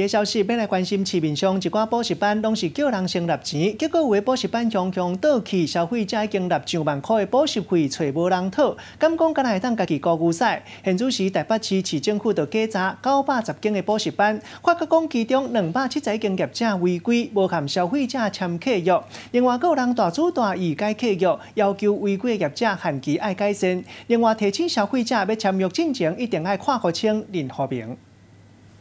个消息，欲來關心市面上一寡補習班，攏是叫人先納錢，結果有的補習班雄雄倒去，消費者已經納上萬箍的補習費，揣無人討，敢講敢若會當家己顧牛屎？現此時台北市市政府就稽查910間的補習班，發覺講其中271間業者違規，無和消費者簽契約。另外，閣有人大主大意改契約，要求違規的業者限期愛改善。另外，提醒消費者欲簽約進前，一定愛看予清、認予明。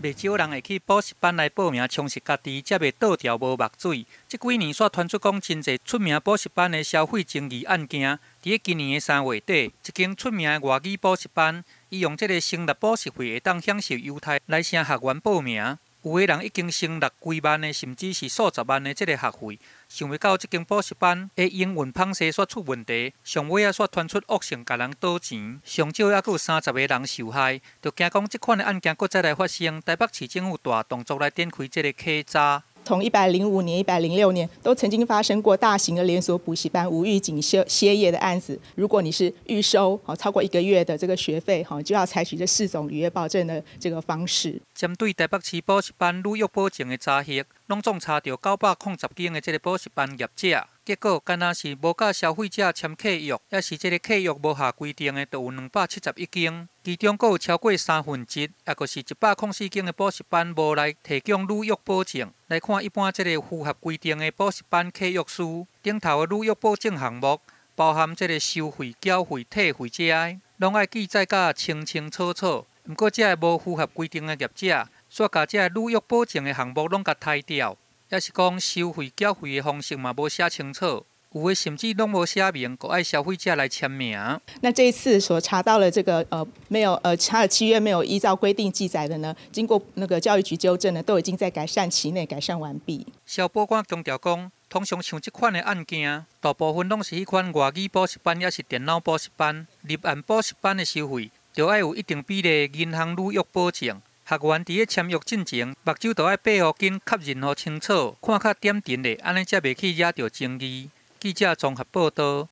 袂少人會去補習班來報名充實家己，才袂倒掉無目水。這幾年煞傳出講真濟出名補習班的消費爭議案件。佇咧今年的3月底，一間出名的外語補習班，伊用這个先納補習費會當享受優待來請學員報名。有的人已經先納幾萬的，甚至是數十萬的這个學費，想袂到這間補習班的營運方式煞出問題，上尾仔煞傳出惡性共人賭錢，上少猶閣有30個人受害，就驚講這款的案件閣再來發生，台北市政府大動作來展開這个稽查。從105年、106年都曾經發生過大型的連鎖補習班無預警歇歇業的案子。如果你是預收超過一個月的這個學費，就要採取這四種履約保證的這個方式。針對台北市補習班履約保證的查核，攏總查著910間的這个補習班業者，結果敢若是無佮消費者簽契約，抑是這个契約無合規定的，就有271間，其中閣有超過三分之一，抑閣是104間的補習班無來提供履約保證。來看一般這个符合規定的補習班契約書，頂頭的履約保證項目，包含這个收費、繳費、退費這个，攏愛記載甲清清楚楚。毋過，這个無符合規定的業者，煞共這个履約保證的項目攏共刣掉，抑是講收費、繳費的方式嘛無寫清楚，有的甚至攏無寫明，閣愛消費者來簽名。那這一次所查到了這個沒有他的契約沒有依照規定記載的呢，經過那個教育局糾正呢，都已經在改善期內改善完畢。消保官強調講，通常像這款的案件，大部分攏是彼款外語補習班，抑是電腦補習班。入案補習班的收費，著愛有一定比例銀行履約保證。學員佇咧簽約進前，目睭著愛閉予緊，確認予清楚，看較點陣咧，按呢才袂去惹著爭議。記者綜合報導。